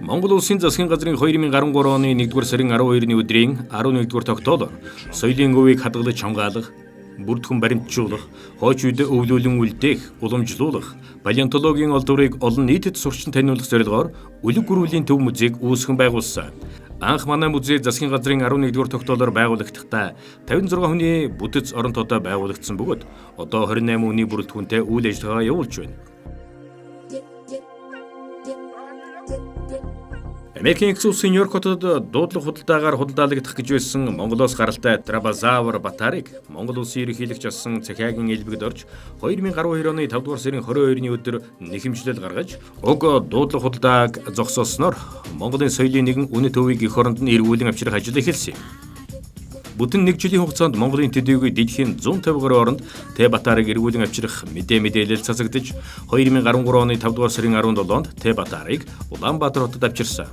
Монгол Улсын засгийн газрын 2013 оны 1-р сарын 12-ны өдрийн 11-р тогтоолоор соёлын өвийг хадгалж хамгаалах, бүрдхэн баримтжуулах, хойч үед өвлүүлэн үлдээх, уламжлуулах, палеонтологийн олдврыг олон нийтэд сурчин таниулах зорилгоор Үлэг гүрүүлийн төв музейг үүсгэн байгуулсан. Анх манай музей засгийн газрын 11-р тогтоолоор байгуулагдахдаа 56 хүний бүтэц орон тоотой байгуулагдсан бөгөөд одоо 28 хүний бүрэлдэхүүнтэй үйл ажиллагаа явуулж байна. Америкийн нэгдсэн улсын Нью-Йорк хотод дуудлага худалдаагаар худалдаалагдах гэж байсан Монголоос гаралтай Трабазавр Батарыг Монгол улсын ерөнхийлөгч асан Цахиагийн элбэгд орж 2012 оны 5 дугаар сарын 22-ны өдөр нэхэмжлэл гаргаж уг дуудлага худалдааг зогсоосноор Монголын соёлын нэгэн үнэт төвийг эх оронд нь эргүүлэн авчрах ажил эхэлсэн юм. Бүтэн нэг жилийн хугацаанд Монголын төдийгүй дэлхийн 150 гаруй оронд Тэ Батарыг эргүүлэн авчрах мэдээлэл цацагдаж 2013 оны 5 дугаар сарын 17-нд Тэ Батарыг Улаанбаатар хотод авчирсан.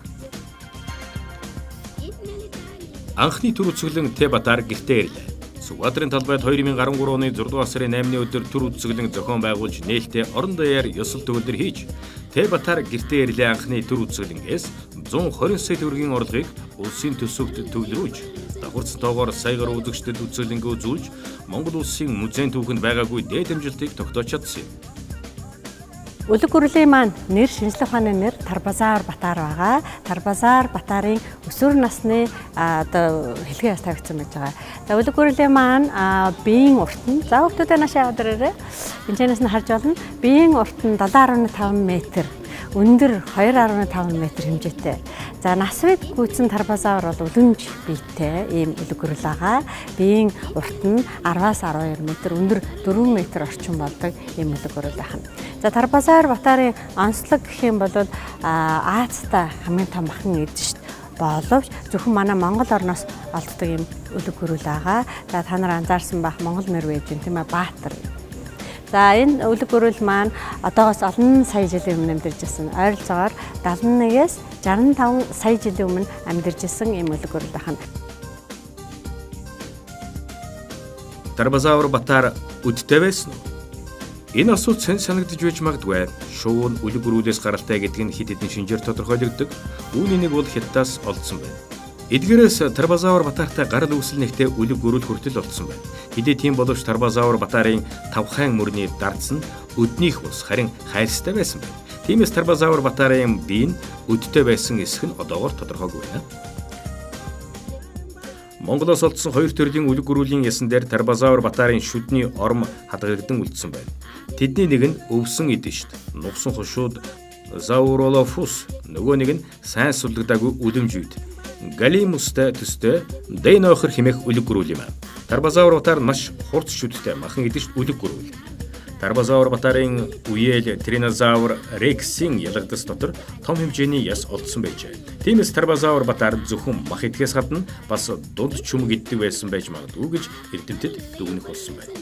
Анхны төр үзэсгэлэн Тэ Батар гэртээ ирлээ. Сүхбаатарын талбайд 2013 оны 6 дугаар сарын 8-ны өдөр төр үзэсгэлэн зохион байгуулж нээлттэй орон даяар ёсол төгөлдөр хийж Тэ Батар гэртээ ирлээ анхны төр үзэсгэлэнгээс 120 сая төгрөгийн орлогыг улсын төсөвт төвлөрүүлж давхарц тоогоор сая гаруй үзэгчдэд үзэсгэлэнгээ үзүүлж Монгол улсын музейн түүхэнд байгаагүй дээд амжилтыг тогтоож чадсан юм. Үлэг гүрлийн маань нэр шинжлэх ухааны нэр Тарбазаар Батар байгаа. Тарбазаар Батарын өсвөр насны одоо хэлхээ яс тавигдсан байж байгаа. За үлэг гүрлийн маань биеийн урт нь за хүүхдүүдээ наашаа яваад ирээрэй. Энэчнээс нь харж байна. Биеийн урт нь 7.5 м, өндөр 2.5 м хэмжээтэй. За нас үед гүйцэн Тарбазаар бол үлэмж биетэй ийм үлэг гүрэл байгаа. Биеийн урт нь 10-аас 12 м, өндөр 4 м орчим болдог ийм үлэг гүрэл байна. За Тарбазаар Батарын онцлог гэх юм бол Аазтай хамгийн том махан эдшт боловч зөвхөн манай Монгол орноос олддог юм үлэг гүрэл байгаа. За та нар анзаарсан байх Монгол нэр байж юм тийм ээ Баатар. За энэ үлэг гүрэл маань одоогоос олон сая жилийн өмнө амьдарч ирсэн. Ойролцоогоор 71-ээс 65 сая жилийн өмнө амьдарч ирсэн ийм үлэг гүрэл байна. Тарбазавр Батар үдтэй байсан уу? Энэ асуулт сэн санагдаж байж магадгүй. Шувуу нь үлэг гөрүүлээс гаралтай гэдэг нь хэд хэдэн шинжээр тодорхойлогддог. Үүний нэг бол Хятадаас олдсон байна. Эдгээрээс Тарбазавр Батартай гарал үүсэл нэгтээ үлэг гөрүүл хүртэл олдсон байна. Хэдий тийм боловч Тарбазавр Батарын тавхайн мөрний дардс нь өднийх бус харин хайрцтай байсан байна. Тиймээс Тарбазавр Батарын бие нь өдтэй байсан эсэх нь одоогоор тодорхойгүй байна. Монголоос олдсон хоёр төрлийн үлэг гөрүүлийн ясан дээр Тарбазавр Батарын шүдний орм хадгалагдсан үлдсэн байна. Тэдний нэг нь өвсөн эдэшт, нугсан хушууд Зауролофус, нөгөө нэг нь сайн судлагдаагүй үлэмж үед Галимустай төстэй Дэнохер хэмээх үлэг гөрүүл юм. Тарбазавр Батар маш хурц шүдтэй махан эдэшт үлэг гөрүүл. Тарбазавр Батарын үеэл Тринозавр Рексийн ялгадас дотор том хэмжээний яс олдсон байжээ. Тиймээс Тарбазавр Батар зөвхөн мах идэхээс гадна бас дунд чүмэг иддэг байсан байж магадгүй гэж эрдэмтэд дүгнэх болсон байна.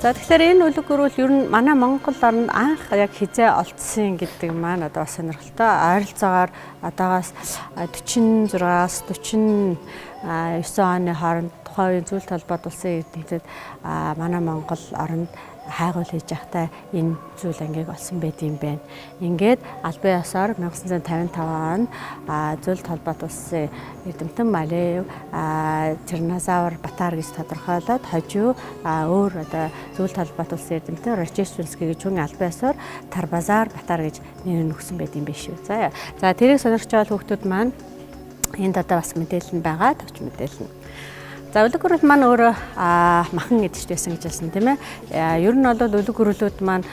За тэгэхээр энэ үлэг гөрүүл ер нь манай Монгол оронд анх яг хизээ олдсон гэдэг маань одоо бас сонирхолтой. Ойролцоогоор одоогоос 46-аас 49 оны хооронд тухайн үеийн зүйл толгойд улсын эрдэмтэд манай Монгол оронд хайгуул хийж байхдаа энэ зүйл ангийг олсон байд юм байна. Ингээд албан ёсоор 1955 онд зүйл толгойд улсын эрдэмтэн Малев Тиранозавр Батар гэж тодорхойлоод хожуу өөр одоо зүйл толгойд улсын эрдэмтэн Рочестинский гэж хүн албан ёсоор Тарбазар Батар гэж нэр нь өгсөн байд юм биш үү. За за тэрийг сонирхож байгаа хүүхдүүд маань энд одоо бас мэдээлэл нь байгаа, товч мэдээлэл нь. За үлэг гөрөл маань өөрөө махан эдэлт байсан гэж хэлсэн тийм ээ. Ер нь бол үлэг гөрөлүүд маань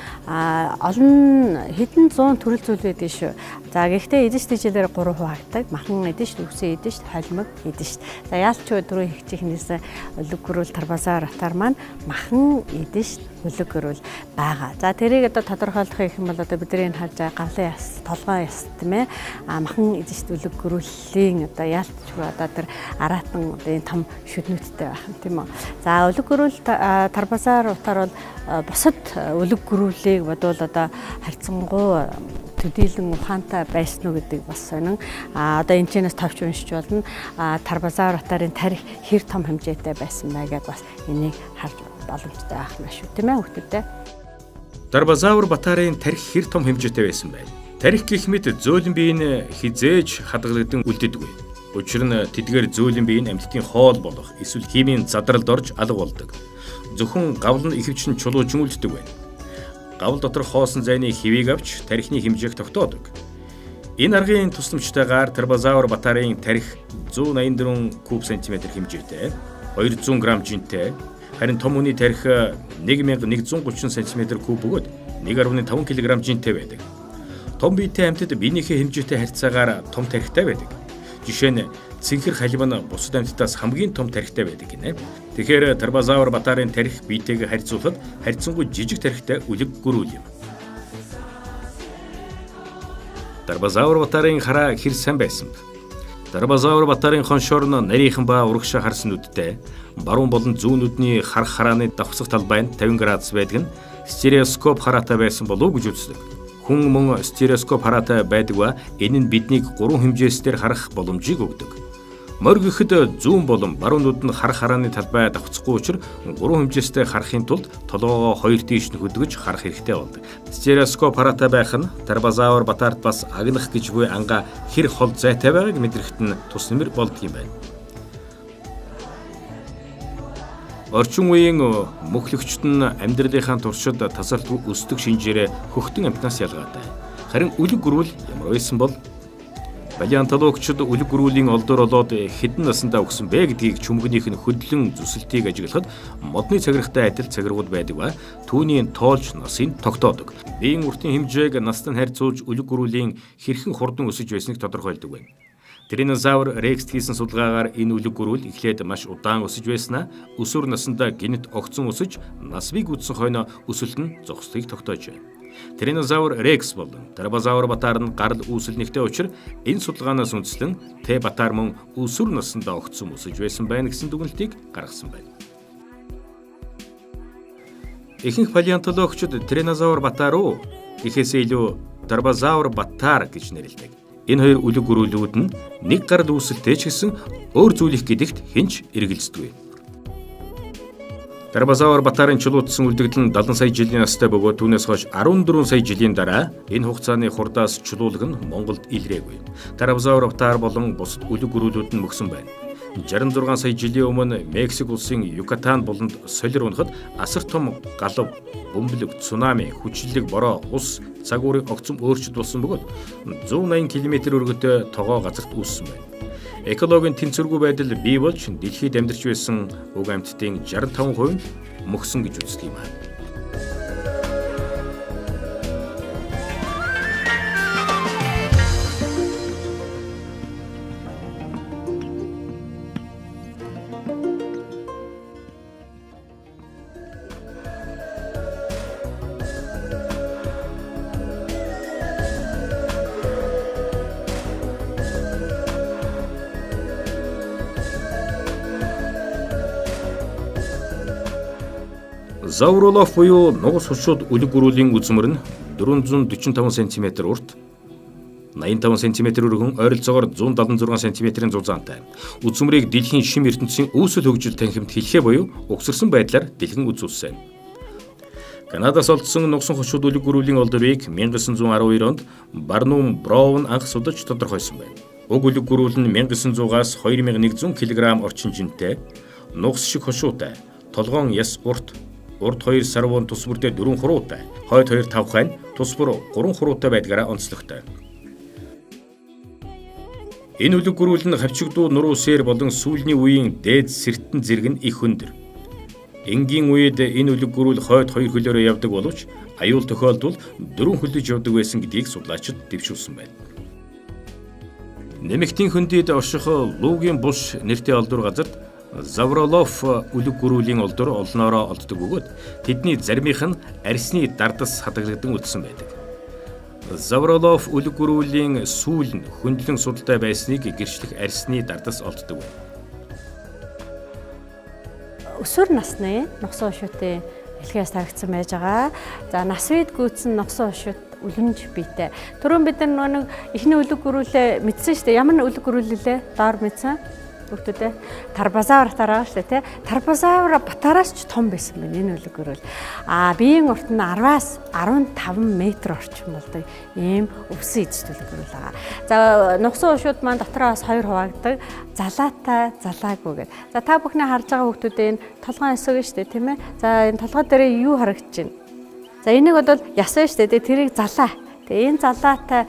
олон хэдэн зуун төрөл зүйл байдаг шүү. За гэхдээ эдэлт жилээр 3 хуваагддаг. Махан эдэлт, үсэн эдэлт, холимог эдэлт. За яалч түрүү хэгчих нээсэн үлэг гөрөл Тарбазаар Батар маань махан эдэлт үлэг гөрөл байгаа. За тэрийг одоо тодорхойлох юм бол одоо бидний энэ харж байгаа галын яс, толгойн яс тийм ээ. Махан эдэлт үлэг гөрөлийн одоо яалтчгүй одоо тэр араатан одоо энэ том шүднүүдтэй байх юм тийм үү. За үлэг гөрүүл Тарбазаар Утаар бол бусад үлэг гөрүүлийг бодвол одоо харьцангуй төдийлөн ухаантай байсан уу гэдэг бас сонин. Одоо энэ чэнэс товч уншиж болно. Тарбазаар Утарын тарих хэр том хэмжээтэй байсан бай гэдээ бас энийг харж боломжтой байх нь шүү, тийм хүүхдүүдээ. Дарбазавр Батарын тархи хэр том хэмжээтэй байсан бэ? Тархи гэх мэт зөөлөн бие нь хизээж хадгалагдан үлддэггүй. Учир нь тэдгээр зөөлөн бие нь амьтдын хоол болох эсвэл химийн задралд орж алга болдог. Зөвхөн гавл нь ихэвчлэн чулуужин үлддэг байна. Гавл доторх хоосон зайны хэвийг авч тархины хэмжээг тогтоодог. Энэ аргын тусламжтайгаар Тарбазавр Батарын тархи 184 куб сантиметр хэмжээтэй, 200 грамм жинтэй, харин том хүний тархи 1130 см куб бөгөөд 1.5 кг жинтэй байдаг. Том биетэй амьтад биенийхээ хэмжээтэй харьцаагаар том тархитай байдаг. Жишээ нь цэнхэр халим нь бусад амьтдаас хамгийн том тархитай байдаг гинэ. Тэгэхээр Тарбазавр Батарын тархи биетэйгээ харьцуулахад харьцангуй жижиг тархитай үлэг гөрүүл юм. Дарбазавр Батарын хараа хэр сайн байсан бэ? Дарбазавр Батарын хоншоор нь нарийнхан ба урагшаа харсан нүдтэй, баруун болон зүүн нүдний харах харааны давхцах талбай нь 50 градус байдаг нь стереоскоп хараатай байсан болов уу гэж үздэг. Хүн мөн стереоскоп хараатай байдаг ба энэ нь биднийг гурван хэмжээс дээр харах боломжийг өгдөг. Морь гэхэд зүүн болон баруун нүд нь харах харааны талбай давхцахгүй учраас гурван хэмжээстэй харахын тулд толгоогоо хоёр тийш нь хөдгөж харах хэрэгтэй болдог. Стереоскоп хараатай байх нь Тарбазавр Батарт бас агнах гэж буй ангаа хэр хол зайтай байгааг мэдрэхэд нь тус нэмэр болдог юм байна. Орчин үеийн мөхлөгчд нь амьдралынхаа туршид тасралтгүй өсдөг шинжээрээ хөхтөн амьтнаас ялгаатай. Харин үлэг гөрүүл ямар байсан бол палеонтологчид үлэг гөрүүлийн олдор олоод хэдэн насандаа өгсөн бэ гэдгийг чүмгнийх нь хөдлөн зүсэлтийг ажиглахад модны цагирахтай адил цагиргууд байдаг ба түүний тоолж насыг тогтоодог. Биеийн уртын хэмжээг настай харьцуулж үлэг гөрүүлийн хэрхэн хурдан өсөж байсныг тодорхойлдог байна. Тиранозавр Рекс хийсэн судалгаагаар энэ үлэг гөрүүл эхлээд маш удаан өсөж байснаа өсвөр насандаа гэнэт огцон өсөж нас бий гүйтсэн хойноо өсөлт нь зогсдгийг тогтоожээ. Тиранозавр Рекс болон Тарбазавр Батар нь гарал үүсэл нэгтэй учир энэ судалгаанаас үндэслэн Т Батар мөн өсвөр насандаа огцон өсөж байсан байна гэсэн дүгнэлтийг гаргасан байна. Ихэнх палеонтологчид Тиранозавр Батар уу гэхээсээ илүү Тарбазавр Батар гэж нэрлэдэг. Энэ хоёр үлэг гөрүүлүүд нь нэг гарал үүсэлтэй ч гэсэн өөр зүйл их гэдэгт хэн ч эргэлздэггүй. Дарбазавр Батарын чулуутсан үлдэгдэл нь 70 сая жилийн настай бөгөөд түүнээс хойш 14 сая жилийн дараа энэ хугацааны хурдаас чулуулаг нь Монголд илрээгүй. Дарбазавр Батар болон бусад үлэг гөрүүлүүд нь мөксөн байна. 66 сая жилийн өмнө Мексик улсын Юкатан буланд солир унахад асар том галав, бөмбөлөг, цунами, хүчлэг, бороо, ус, цаг уурын огцом өөрчлөлт болсон бөгөөд 180 км өргөтэй тогоо газарт үүссэн байна. Экологийн тэнцвэргүй байдал бий болж дэлхийд амьдарч байсан уг амьтдын 65% нь мөхсөн гэж үздэг юм аа. Завролов буюу нугас хушууд үлэг гөрүүлийн үзмэр нь 445 см урт, 85 см өргөн, ойролцоогоор 176 см-ийн зузаантай. Үзмэрийг дэлхийн шим ертөнцийн үүсэл хөгжил танхимд хэлхээ буюу угсарсан байдлаар дэлгэн үзүүлсэн. Канадаас олдсон нугсан хушууд үлэг гөрүүлийн олдврыг 1912 онд Барнум Броун анх судалж тодорхойлсон байна. Уг үлэг гөрүүл нь 1900-аас 2100 кг орчин жинтэй, нугас шиг хушуутай, толгоон яс урт, урд хоёр сарвуун тус бүрдээ 4 хуруутай, хойд хоёр тавхайн тус бүр 3 хуруутай байдгаараа онцлогтой. Энэ үлэг гөрүүл нь хавчигдуу нуруу сэр болон сүүлний үеийн дээд сэртэн зэрэг нь их өндөр. Энгийн үед энэ үлэг гөрүүл хойд хоёр хөлөөрөө явдаг боловч аюул тохиолдвол 4 хөлөж явдаг байсан гэдгийг судлаачид дэвшүүлсэн байна. Нэмэгтийн хөндийд орших Лугийн булш нэртэй олдвор газарт Завролов үлэг гөрүүлийн олдвор олноороо олддог бөгөөд тэдний заримынх нь арьсны дардас хадгалагдан үлдсэн байдаг. Завролов үлэг гөрүүлийн сүүл нь хөндлөн судалтай байсныг гэрчлэх арьсны дардас олддог байна. Өсвөр насны нугсан хушуутын хэлхээс тарагдсан байж байгаа. За нас үед гүйцсэн нугсан хушуут үлэмж биетэй. Түрүүн бид нар нэг эхний үлэг гөрүүлээ мэдсэн шүү дээ. Ямар үлэг гөрүүлэлээ доор мэдсэн? Хүүхдүүдээ Тарбазавр батар байгаа шүү дээ, тий. Тарбазавр батараас ч том байсан байна энэ үлэг гөрөл. Биеийн урт нь 10-аас 15 м орчим болдог ийм өвсөн эзэт үлэг гөрөл байгаа. За, нугсан уушууд маань дотроо бас хоёр хуваагддаг. Залаатай, залаагүй гэдэг. За, та бүхний харж байгаа хүүхдүүдээ энэ толгойн эсэг шүү дээ, тийм ээ. За, энэ толгой дээр юу харагдаж байна? За, энийг бол ясан шүү дээ, тэрийг залаа. Тэгээ энэ залаатай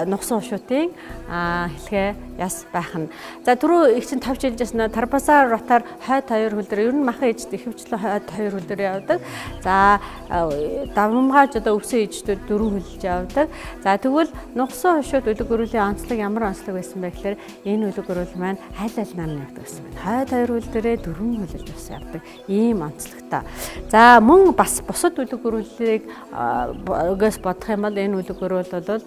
нугсан уушуудын хэлхээ яс байх нь. За, түрүү их чинь товч хэлжсэн Тарбазар ротаар хойд хоёр хөл дээр ер нь махан ээжд ихэвчлэн хойд хоёр хөл дээр явдаг. За, давамгааж одоо өвсөн ээждүүд дөрвөн хөлж явдаг. За, тэгвэл нугсан уушууд үлэг гөрүүлийн онцлог ямар онцлог байсан бэ гэхээр энэ үлэг гөрүүл маань аль аль нам явдаг гэсэн байна. Хойд хоёр хөл дээрээ дөрвөн хөлж бас явдаг ийм онцлогтой. За, мөн бас бусад үлэг гөрүүлийг өгөөс бодох юм бол энэ үлэг гөрүүл бол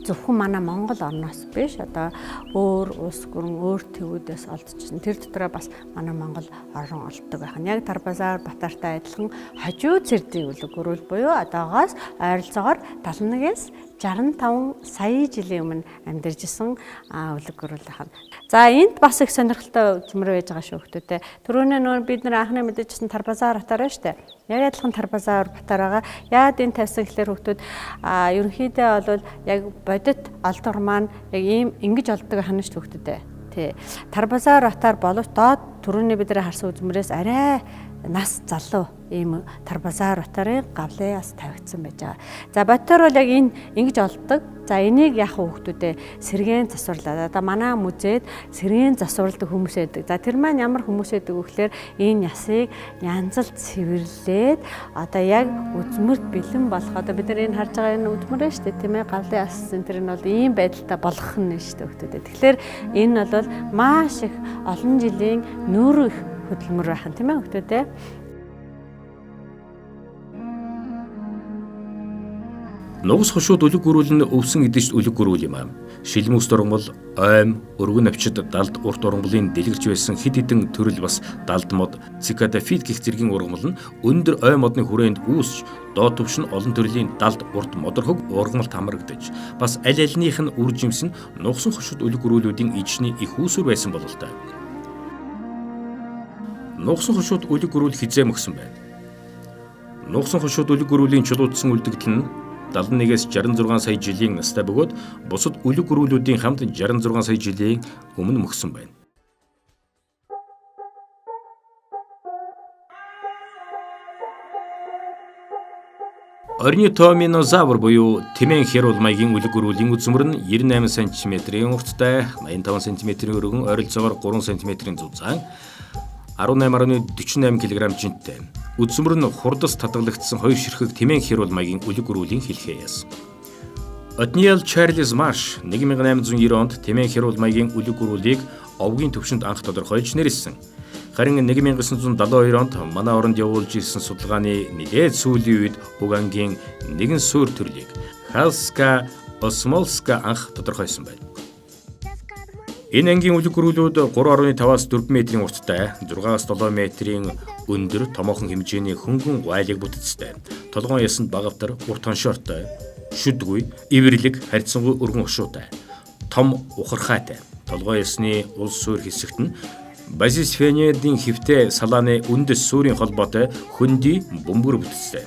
зөвхөн манай Монгол орноос биш, одоо өөр улс гүрэн өөр твүүдээс олдчихсон. Тэр дотроо бас манай Монгол орон олддог байх нь. Яг Тарбазар Батартай адилхан хожуу цэрдийн үлэг гөрүүл буюу одоогоос ойролцоогоор 71-ээс 65 сая жилийн өмнө амьдарч исэн үлэг гөрүүл байна. За, энд бас их сонирхолтой үзмэр байж байгаа шүү хүүхдүүдээ. Түрүүний нөр бид нар анхны мэдээжсэн Тарбазар Батар байна шүү дээ. Яг адилхан Тарбазар Батар байгаа. Яагаад энэ тавьсан гэхлээр хүүхдүүд ерөнхийдөө бол яг бодит олдор маань яг ийм ингэж олддог хана шүү хүүхдүүдээ. Тий. Тарбазар Батар боловч доод түрүүний бидний харсан үзмэрээс арай нас залуу ийм Тарбазар Батарын гавлын ас тавигдсан байж байгаа. За, бодтоор бол яг энэ ингэж олддог. За, энийг яг хүүхдүүдээ сэргээн засварлаа. Одоо манай музейд сэргээн засварладаг хүмүүс байдаг. За, тэр маань ямар хүмүүс байдаг вэ гэхээр энэ ясыг янзалд цэвэрлээд одоо яг үзмэрт бэлэн болох, одоо бид нар энэ харж байгаа энэ үзмэр нь шүү дээ, тийм ээ, гавлын ас энэ тэр нь бол ийм байдалтай болгох нь шүү дээ хүүхдүүдээ. Тэгэхээр энэ бол маш их олон жилийн нүүр их хөдөлмөр байх нь, тийм ээ хүүхдүүдээ. Нугас хошууд үлэг гөрүүл нь өвсөн эдэжт үлэг гөрүүл юм аа. Шилмүүс дургамал, ойм, өргөн навчид далд урт ургамлын дэлгэрч байсан хэд хэдэн төрөл бас далд мод, цикадафит гэх зэргийн ургамал нь өндөр ой модны хүрээнд үүсч доод түвшин олон төрлийн далд урт модорхог ургамалт хамрагдаж бас аль альнийх нь үр жимс нь нугсан хошууд үлэг гөрүүлүүдийн ижний их үүсвэр байсан бололтой. Нугсан хошууд үлэг гөрүүл хизээ мөксөн байна. Нугсан хошууд үлэг гөрүүлийн чулуудсан үлдэгдэл нь 71-ээс 66 сая жилийн настай бөгөөд бусад үлэг гөрүүлүүдийн хамт 66 сая жилийн өмнө мөксөн байна. Орнитоминозавр буюу тэмээн херул маягийн үлэг гөрүүлийн үзмэр нь 98 см-ийн урттай, 85 см-ийн өргөн, ойролцоогоор 3 см-ийн зузаан, 18.48 кг жинтэй. Үзмэр нь хурдас татгалагдсан хоёр ширхэг тэмээн херул маягийн үлэг гөрүүлийн хэлхээ яс. Отниел Чарльз Марш 1890 онд тэмээн херул маягийн үлэг гөрүүлийг овгийн төвшөнд анх тодорхойлж нэрлэсэн. Харин 1972 онд манай оронд явуулж ирсэн судалгааны нэлээд сүүлийн үед уг ангийн нэгэн суурь төрлийг Халска Осмолска анх тодорхойлсон байна. Энэ ангийн үлэг гөрүүлүүд 3.5-аас 4 метрийн урттай, 6-аас 7 метрийн өндөр томоохон хэмжээний хөнгөн гуайлыг бүтцтэй. Толгоон ясанд багавтар, урт хоншоортой, шүдгүй, ивэрлэг, харьцангуй өргөн хошуутай, том ухархайтай. Толгой ясны улс суурь хэсэгт нь базисфенедийн хэвтэй салааны үндэс суурийн холбоотой хөндөй бөмбөр бүтцтэй.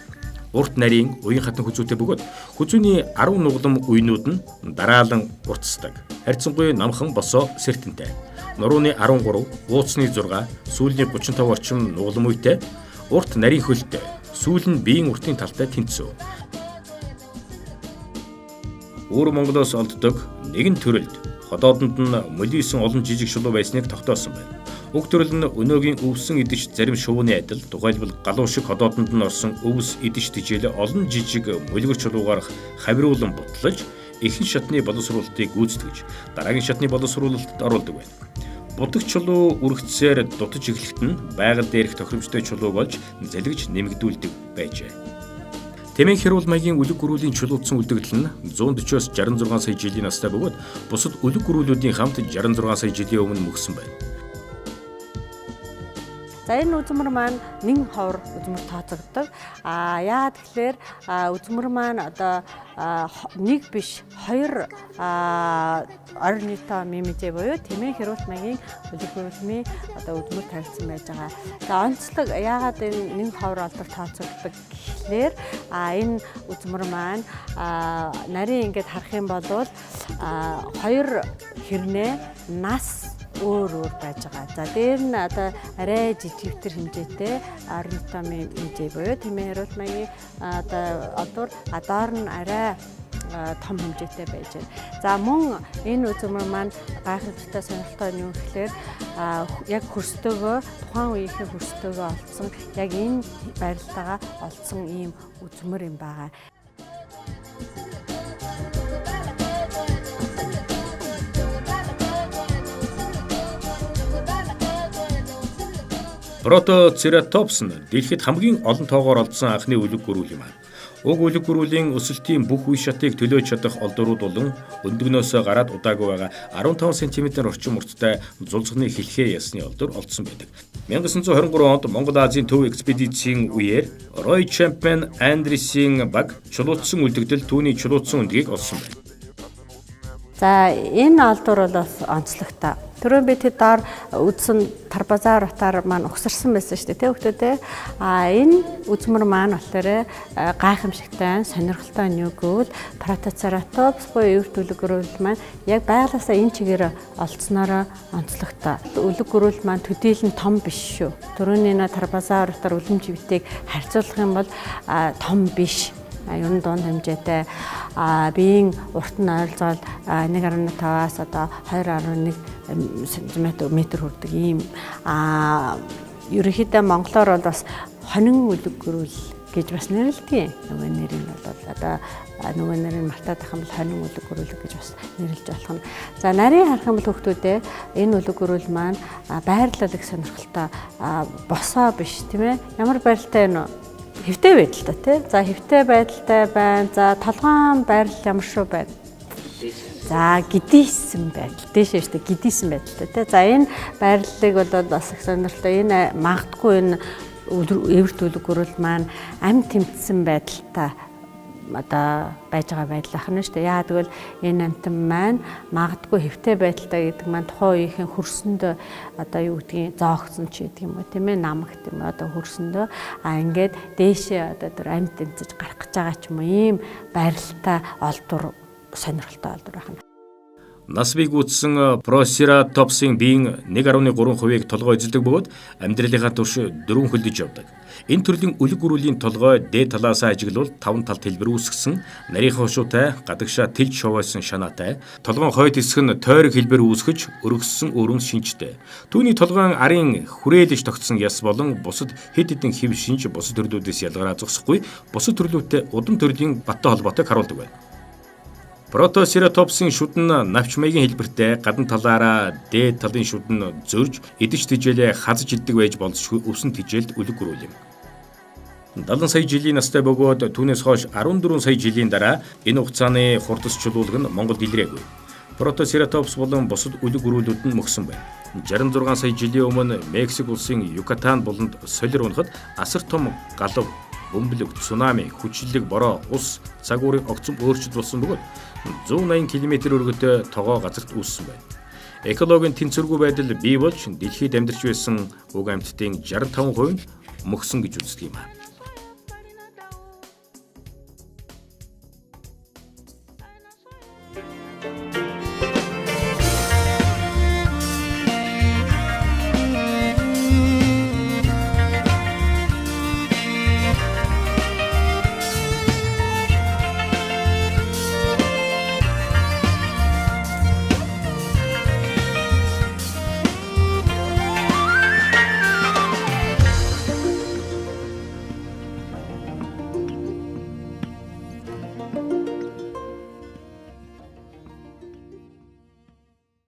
Урт нарийн уян хатан хүзүүтэй бөгөөд хүзүүний 10 нуглам уйнууд нь дараалан уртсдаг. Харьцангуй намхан босоо сэртэнтэй. Нурууны 13, ууцны 6, сүүлний 35 орчим нуглам уйтай, урт нарийн хөлтэй, сүүл нь биеийн уртын талтай тэнцүү. Өвөр Монголоос олддог нэгэн төрөлд ходоодонд нь молисон олон жижиг шулуу байсныг тогтоосон байна. Уг төрөл нь өнөөгийн өвсөн идэж зарим шувууны адил, тухайлбал галуу шиг ходоодонд нь орсон өвс идэж тижээл олон жижиг молигор чулуугаар хавируулан бутлаж ихэнх шатны боловсруулалтыг гүйцэтгэж дараагийн шатны боловсруулалтад оруулдаг байна. Будаг чулуу үргэцээр дутаж эхлэхэд нь байгаль дээрх тохиромжтой чулуу болж залгиж нэмэгдүүлдэг байжээ. Тэмээн хэрүүл маягийн үлэг гөрүүлийн чулуудсан үлдэгдэл нь 140-оос 66 сая жилийн настай бөгөөд бусад үлэг гөрүүлүүдийн хамт 66 сая жилийн өмнө мөксөн байна. За, энэ үзмэр маань нэн ховор үзмэр тооцогддог. А яа тэгэхээр үзмэр маань одоо нэг биш, хоёр ornithomimidae буюу тэмээ хяруул маягийн үлэг гөрүүлмийн одоо үзмэр тавигдсан байж байгаа. За, онцлог яагаад энэ нэн ховор олдвор тооцогддог гэхлээр энэ үзмэр маань нарийн ингээд харах юм бол хоёр хэрнээ нас өөр өөр байж байгаа. За, дээр нь одоо арай жижигтэр хэмжээтэй ornithomimidae буюу тэмээ хяруул маягийн одоо олдвор, а доор нь арай том хэмжээтэй байж байна. За, мөн энэ үзмэр маань гайхамшигтай, сонирхолтой нь юу гэхлээр яг хөрстөөгөө, тухайн үеийнхээ хөрстөөгөө олдсон, яг энэ байрлалтайгаа олдсон ийм үзмэр юм байгаа. Протоцератопс нь дэлхийд хамгийн олон тоогоор олдсон анхны үлэг гөрүүл юм. Уг үлэг гөрүүлийн өсөлтийн бүх үе шатыг төлөөж чадах олдврууд болон өндөгнөөсөө гараад удаагүй байгаа 15 см орчим урттай зулцганы хэлхээ ясны олдвор олдсон байдаг. 1923 онд Монгол Азийн төв экспедицийн үеэр Рой Чемпмен Андресийн баг чулуутсан үлдэгдэл түүний чулуутсан өндгийг олсон байна. За, энэ олдвор бол бас онцлогтой. Түрүүн би тэд доор үзсэн Тарбазар утаар маань угсарсан байсан шүү дээ, тэ хүүхдүүдээ. А энэ үзмэр маань болохоор гайхамшигтай, сонирхолтой нь юу гэвэл Протоцератопс буюу эвэрт үлэг гөрүүл маань яг байгалиасаа энэ чигээр олдсноороо онцлогтой. Үлэг гөрүүл маань төдийлөн том биш шүү. Түрүүний нэ Тарбазар утаар үлэм живтийг харьцуулах юм бол том биш. Ер нь дунд хэмжээтэй, биеийн урт нь ойролцоогоор 1.5-аас одоо 2.1 см метр хүрдэг ийм. Ерөнхийдөө монголоор бол бас хонин үлэг гөрүүл гэж бас нэрлэдэг. Нөгөө нэрийг бол одоо нөгөө нэрийг мартаад байх юм бол хонин үлэг гөрүүл гэж бас нэрлэж болох нь. За, нарийн харах юм бол хүүхдүүдээ, энэ үлэг гөрүүл маань байрлал их сонирхолтой, босоо биш, тийм ээ. Ямар байралтай вэ? Хэвтэй байдалтай, тий. За, хэвтэй байдалтай байна. За, толгоон байрлал ямар шүү байна? За, гэдийсэн байдал. Дээшээ шүү дээ, гэдийсэн байдалтай, тий. За, энэ байрлалыг бол бас их сонирхолтой. Энэ магадгүй энэ эвэрт үлэг гөрүүл маань амь тэмцсэн байдалтай одоо байж байгаа байдал ах нь шүү дээ. Яа тэгвэл энэ амьтан маань магадгүй хэвтэй байдалтай гэдэг маань тухайн үеийнхэн хөрсөндөө одоо юу гэдгийг зоогцсон ч гэдэг юм уу, тийм ээ, намагт юм одоо хөрсөндөө ингээд дээшээ одоо тэр амьд тэмцэж гарах гэж байгаа ч юм уу, ийм байралтай олдвор, сонирхолтой олдвор байна. Нас бий гүйцсэн Просератопсын биеийн 1.3%-ийг толгой эзэлдэг бөгөөд амьдралынхаа турш дөрвөн хөлдөж явдаг. Энэ төрлийн үлэг гөрүүлийн толгой дээд талаасаа ажиглавал таван талт хэлбэр үүсгэсэн, нарийнхан хушуутай, гадагшаа тэлж шовоосон шанаатай, толгойн хойд хэсэг нь тойрог хэлбэр үүсгэж өргөссөн өрөмс шинжтэй. Түүний толгойн арын хүрээлэж тогтсон яс болон бусад хэд хэдэн хэв шинж бусад төрлүүдээс ялгараа зогсохгүй, бусад төрлүүдтэй удам төрлийн баттай холбоотойг харуулдаг байна. Протоцератопсын шүд нь навч маягийн хэлбэртэй, гадна талаараа дээд талын шүд нь зөрж, идэж тэжээлээ хазаж иддэг байж болзошгүй өвсөн тэжээлд үлэг гөрүүл юм. 70 сая жилийн настай бөгөөд түүнээс хойш 14 сая жилийн дараа энэ хугацааны хурдас чулуулга нь Монголд илрээгүй. Протоцератопс болон бусад үлэг гөрүүлүүд нь мөхсөн байна. 66 сая жилийн өмнө Мексик улсын Юкатан буланд солир унахад асар том галав, бөмбөлөг, цунами, хүчлэг бороо, ус, цаг уурын огцом өөрчлөлт болсон бөгөөд 180 км өргөтэй тогоо газарт үүссэн байна. Экологийн тэнцвэргүй байдал бий болж дэлхийд амьдарч байсан уг амьтдын 65% нь мөхсөн гэж үздэг юм.